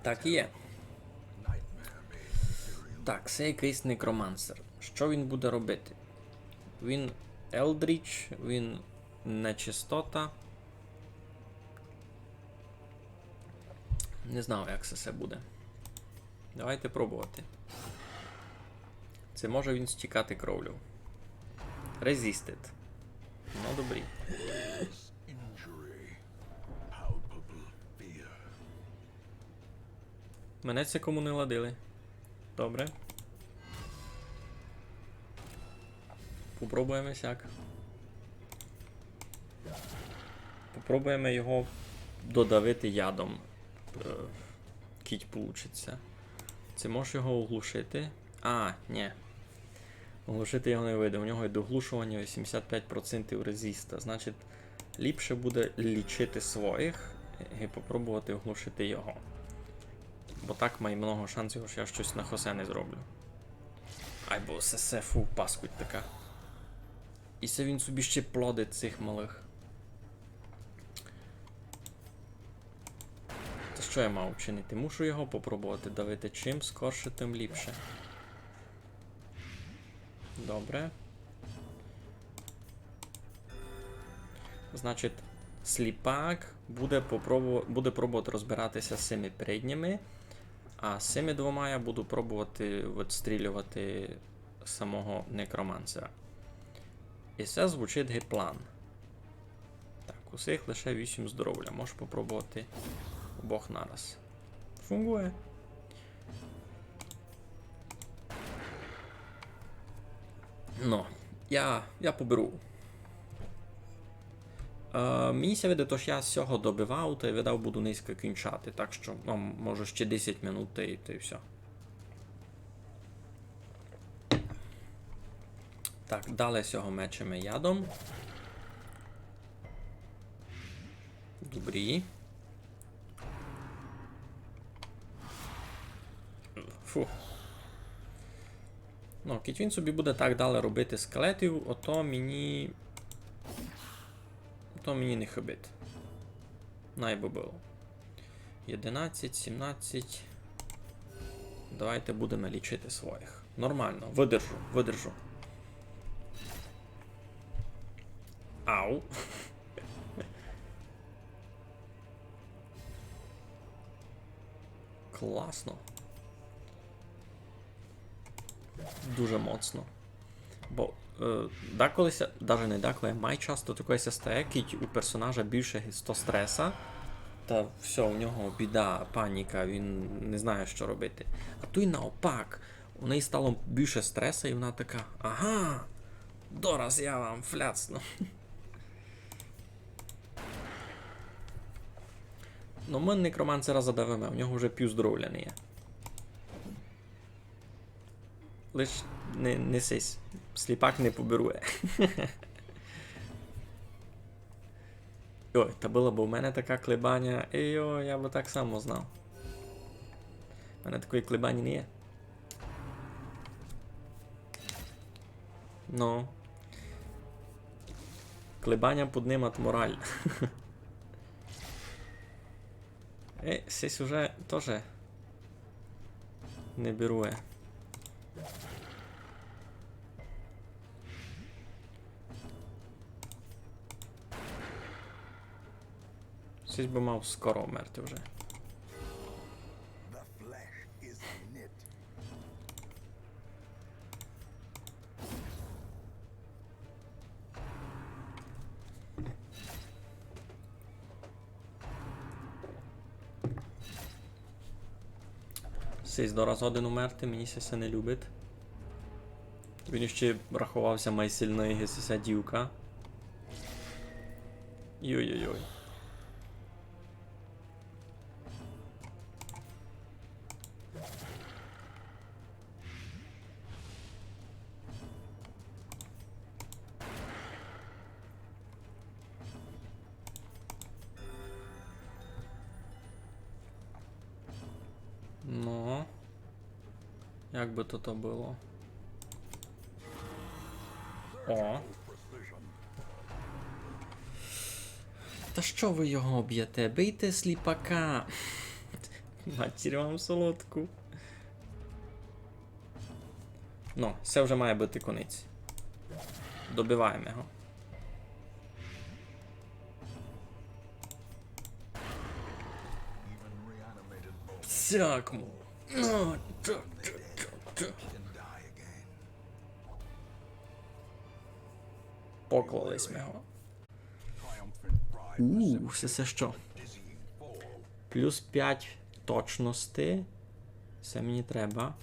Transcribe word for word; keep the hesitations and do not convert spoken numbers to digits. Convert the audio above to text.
Так і є. Так, се якыйсь некромансер. Што він буде робити? Він Елдріч, він нечистота. Не знав, як се всьо буде. Давайте пробовати. Ци може він стікати кровлю? Resisted. Ну, добрі. Мене ци кому не ладили. Добре. Попробуєме сяк. Попробуєме його додавити ядом. Е, кідь получить ся. Ци можеш його оглушити? А, нї. Оглушити його не выйде. У нього є до оглушованя вісімдесят пять процентів резиста. Значить, ліпше буде лічити своїх і попробовати оглушити його. Бо так має много шансів, што я штось на хосе не зроблю. Айбо се, се фу, паскудь така. І се він собі ще плодить цих малых. Та што я мав учинити? Мушу його попробовати давити. Чим скорше, тым ліпше. Добре. Значить, сліпак буде попробу-, буде пробовати розбирати ся з сими передніми, а з сими двома я буду пробовати відстрілювати самого некромансера. І се звучить ги план. Так, усіх лише вісім здоровля. Можеш попробовати обох нараз. Фунґує. Ну, я, я поберу. Е, мені ся видить, ож я сього добивав, та й видав буду низько кінчати. Так што, ну, може, ще десять минут, та й, та й всьо. Так, далі сього мечеме ядом. Добрі. Фу. Ну, кідь він собі буде так далі робити скелетів, ото мені, ото мені не хибить. Най бы было. Одинадцять, сімнадцять. Давайте будеме лічити своїх. Нормално, выдержу, выдержу. Ау. Класно. Дуже моцно. Бо, е, деколи ся, даже не деколи, а май часто такоє ся стає, кідь у персонажа більше сто стреса, та всьо, у нього біда, паніка, він не знає, што робити. А туй наопак, у неї стало більше стреса, і вона така: «Ага, дораз я вам фляцну». Ну, мы некромансера задавиме, у нього вже пів здоровля не є. Лиш не, не сись, сліпак не поберує. Ой, та была бы у мене така клебаня, йой, я бы так само знав. У мене такої клебані не є. Ну. Клебаня поднимат мораль. Е, сись уже тоже не берує. Сись бы мав скоро вмерти вже. Сись дораз годен умерти, мені ся се не любить. Він іщи раховав ся май сильный, ги сися дівка. Йой-йой-йой. Ну. Як бы то то было? О. Та што вы його б'єте? Бийте сліпака. Матір вам солодку. Ну, се вже має быти конець. Добиваєме його. Сяк му. Ну, чо, чо, чо, чо. Поклали сьме його. У, се, се што? Плюс пять точности. Се мені треба.